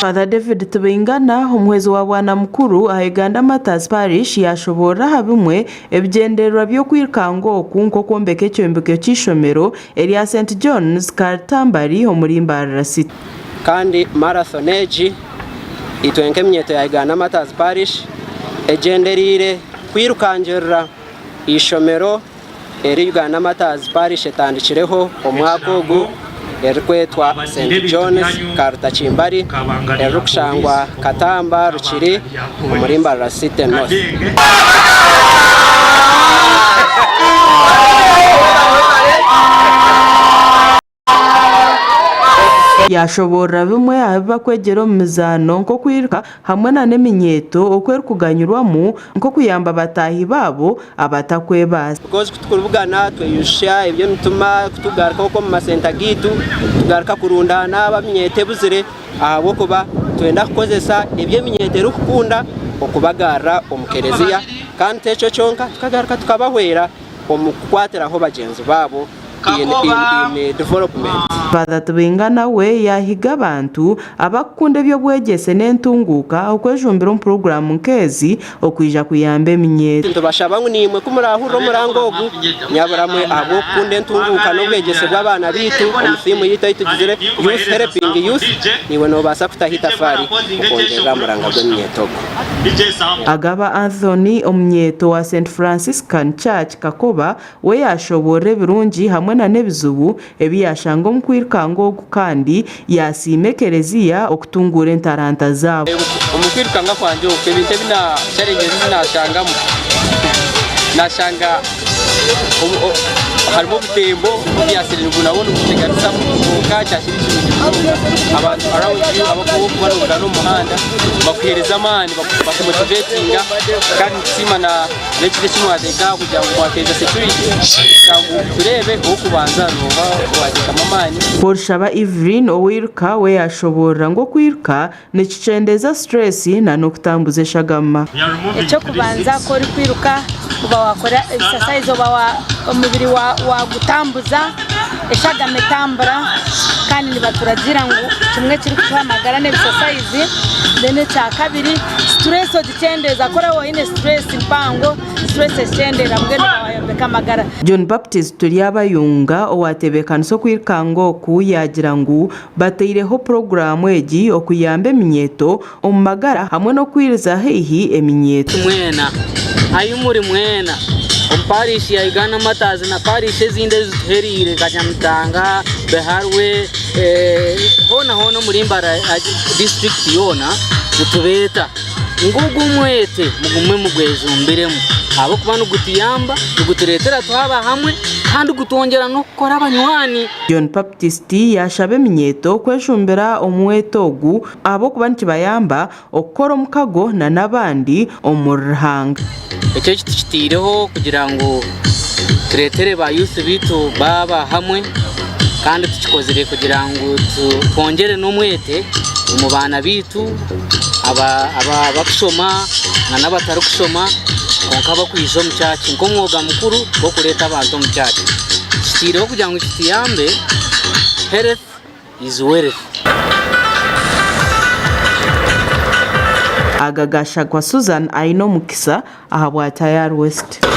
Father David Tibaingana, omuhwezi wa Bwana Mukuru aha Uganda Martyrs Parish yaashoboorora aha bimwe ebigyendererwa by'okwirukanga oku nk'okwombeka ekyombeko ky'eishomero erya St John's Kartambari omuri Mbarara City. Kandi marathon egi itwe nk'eminyeeto ya Uganda Martyrs Parish egyendereire kwirukangirira eishomero eri Uganda Martyrs Parish etandikireho omwaka ogu eririkwetwa St John's Karutakimbari eririkushangwa Katamba Rukiri omuri Mbarara City North. Yaashoboorora bimwe aha bi barikwegyera omu mizaano nk'okwiruka hamwe nana eminyeeto oku erikuganyirwamu nk'okuyamba bataahi baabo abatakwebaasa. Because ku tukuribugana tweyusya eby'emitima, ku tugaruka okwo omu masenta gaitu tugaruka kurundaana ab'eminyeeto ebuzire ahabw'okuba nitwenda kukozesa ebi eminyeeto erikukunda okubagarra omu kereziya kandi t'ekyo kyonka tukagaruka tukabahwera omu kukwatiraho bagyenzi baabo. in, in, in development. Father Tibingana we yaahiga abantu abakukunda eby'obwegyese n'entunguuka okwejumbira omu puroguraamu nk'ezi okwija kuyamba eminyeeto. Nitubashaba ngu naimwe ku muraahurire omuranga ogu, nyaburamwe ahabw'okukunda entunguuka n'obwegyese bw'abaana baitu omu thiimu yaitu ei tugizire Youth Helping Youth, naiwe noobaasa kutaho itafaari okwongyerera aha muranga gw'eminyeeto ogu. Agaba Anthony, omunyeeto wa St Franciscan Church Kakoba, We yaashoboorora ebirungi hamwe na n'ebizibu ebi yaashanga omu kwirukanga oku kandi yaasiima ekereziya okutunguura entaranta zaabo. Omu kwirukanga kwangye oku, ebintu ebi na challenges ezi naashangamu, naashanga harimu obutembo obviously nabwo nibuteganisamu kwonka kyakiri kirungi munonga abantu around you abu orikuba nobugana omu muhanda bakuheereza amaani bakumotivetinga kandi nitusiima na N'ekindi eki mwateeka aha kugira ngu mwateeza security kugira ngu tureebe ow'okubanza nooha owateekamu amaani. Orishaba Evelyn ow'eiruka we yaashoboorora ngu okwiruka nikikyendeeza stress na n'okutambuza eshagama. Eky'okubanza ku orikwiruka oba waakora ebisasayizi oba omubiri waagutambuza, eshagama etambura kandi nibaturagiira ngu kimwe ekirikutuha amagara n'ebisasayizi. Then ekyakabiri situreesi Kyendeeza ku oraba oine stress mpango, stress ekyendeera mbwenu oba wayombeka amagara. John Baptist Turyabayunga owaatebeekanisa okwirukanga oku yaagira ngu bataireho puroguraamu egi okuyamba eminyeeto omu magara hamwe n'okwiriza haihi eminyeeto. Mwena ahi muri mwena omu parish ya Uganda Martyrs na parish ezindi ezituhereire nka Nyamitanga, Biharwe, hoona hoona omuri Mbarara district yoona nitubeeta. Ngu ogu omwete mugume mugwejumbiremu ahabw'okuba nigutuyamba, nigutureetera twaba hamwe kandi gutwongyera n'okukora abanywani. John Baptist yaashaba eminyeeto kwejumbira omweto ogu ahabw'okuba nikibayamba okukora omukago na n'abandi omuri Ruhanga. Ekyo eki tukitaireho kugira ngu tureetere ba youth baitu baaba hamwe kandi tukikozire kugira ngu twongyere n'omwete omu baana baitu abarikushoma n'abatarikushoma kwonka abarikwija omu kyaki nk'omwoga mukuru gw'okureeta abantu omu kyaki. Tukitaireho kugira ngu kituyambe health is wealth. Aga gashagwa Susan Ainomukisa ahabwa Tayari West.